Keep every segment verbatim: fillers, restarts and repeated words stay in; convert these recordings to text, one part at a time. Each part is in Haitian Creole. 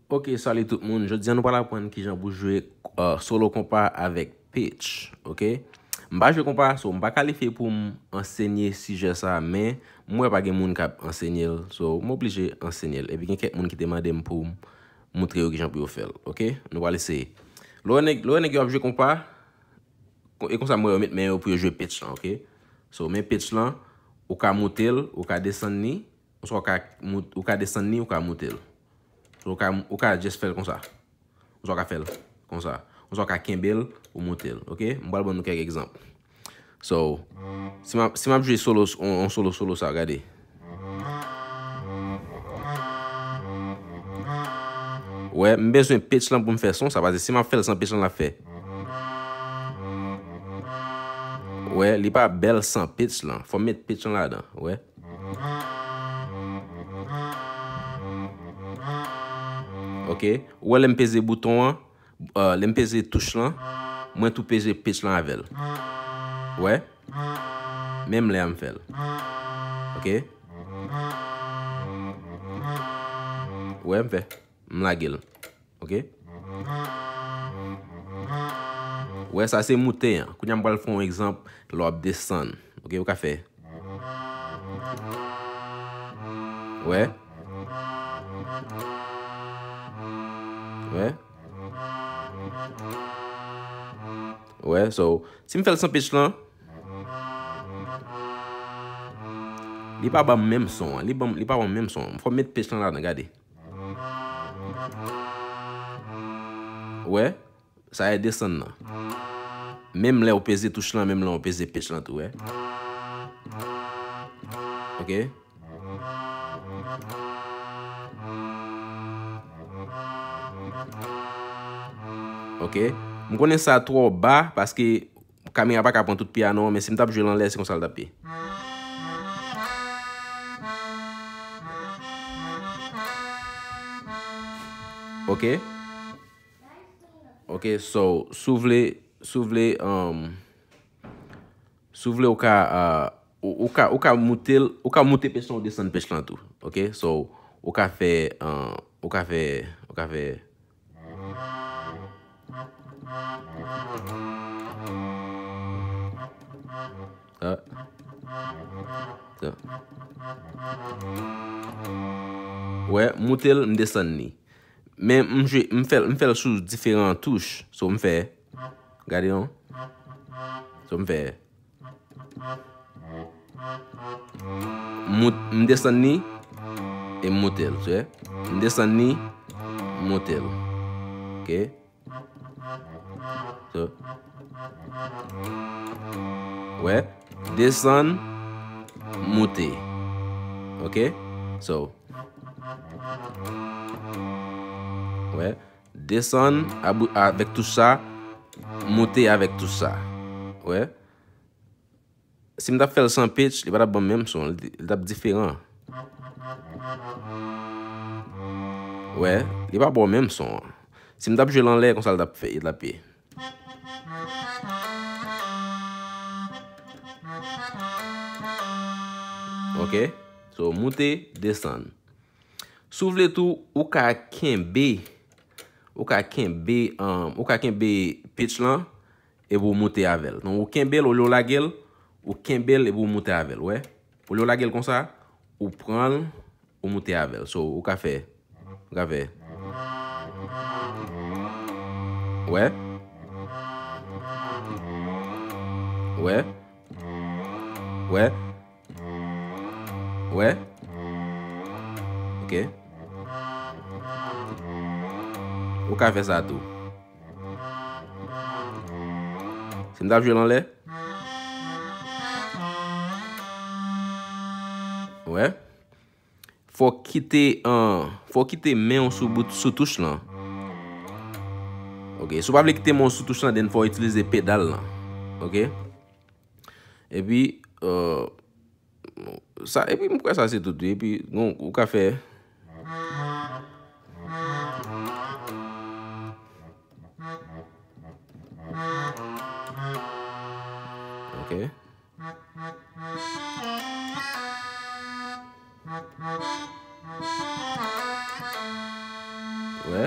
Ok, salut tout moun. Jodi a nou pral aprann kijan pou jwe uh, solo konpa avèk pitch, ok? M pa jwe konpa, so m pa kalifye pou m ansenye sijè sa, men m wè pa gen moun k ap ansenye l, so m oblije ansenye l. Epi gen kèk moun ki te mande m pou m moutre yo kijan pou yo fè l, ok? Nou pral eseye. Lè w wè nèg, lè w wè nèg yo ap jwe konpa, e konsa m wè yo met men yo pou yo jwe pitch lan, ok? So, men pitch lan, ou ka moute l, ou ka desann li, oswa ou ka, ou ka desann li, ou ka moute l. So, ou ka, ou ka just fè l konsa. Oswa ou ka fè l konsa. Oswa ou ka kenbe l, ou moute l, ok? M pral ban nou kèk egzanp. So, si m ap, si m ap jwe solo, on, on solo, solo sa, gade. Wè, m bezwen pitch lan pou m fè son sa, paske si m ap fè l san pitch lan, l ap fè. Wè, li pa bèl san pitch lan. Fò m met pitch lan ladan, wè. Ok. Ou wè lè m peze bouton an, uh, lè m peze touch lan, mwen tou peze pitch lan avè l. Wè. Menm lè a m fè l. Ok. Wè m fè. M lage l. Ok. Wè sa se moute an. Kounye a m pral fè yon egzanp lè w ap desann. Ok, ou ka fè. Wè. Wè. Wè, so, si m fè l san pitch lan, li pa ban m menm son an. Li ban m, li pa ban m menm son an. Fò m met pitch lan ladan, gade. Wè, sa e desann nan. Menm lè ou peze touch lan, menm lè ou peze pitch lan tou, wè. Ok. Ok. M konnen sa twò ba, paske kamera pa ka pran tout pyano an, men si m t ap jwe l anlè, se konsa l t ap ye. Ok. Ok, so, si w vle, si w vle, um, si w vle, ou ka, uh, ou, ou ka, ou ka moute l, ou ka moute pitch lan, ou desann pitch lan tou. Ok, so, ou ka fè, uh, ou ka fè, ou ka fè. Ah. Sa. Wè, moute l, m desann li. Men m jwe, m fè l, m fè l sou diferan touch. So, m fè, gade non. So, m fè. Mout, m desann li, e m moute l, tu vois. M desann li, m moute l. Ok. So. Wè, desann, moute. Ok. So. Wè, desann abou-, avèk touch sa, moute avèk touch sa. Wè. Si m t ap fè l san pitch, li pa t ap ban m menm son, li, li t ap diferan. Wè, li pa ba w menm son an. Si m t ap jwe l anlè, konsa l t ap fè, li t ap ye. Ok? So, moute, desann. Si w vle tou, ou ka kenbe, ou ka kenbe, um, ou ka kenbe pitch lan, epi w moute avè l. Donk, ou kenbe l, olye w lage l, ou kenbe l, epi w moute avè l, wè. Olye w lage l konsa, ou pran l, ou moute avè l. So, ou ka fè, ou ka fè. Wè. Wè. Wè. Wè. Ok. Ou ka fè sa tou. Si m t ap jwe l anlè. Wè. Fò w kite, an, fò w kite men w sou bout, sou touch lan. Ok, si w pa vle kite men w sou touch lan, then fò w itilize pedal lan. Ok? Epi, euh, sa, epi m kwè sa se tout, wi. Epi, bon, ou ka fè. Ok. Wè,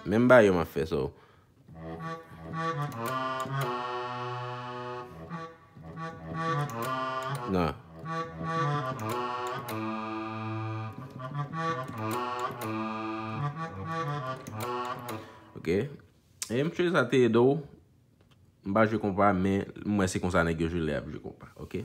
menm bagay yo m ap fè, so. Nan. Ok. E m chwazi sa te ede w. M pa jwe konpa, men m wè se konsa nèg yo jwe lè y ap jwe konpa, ok?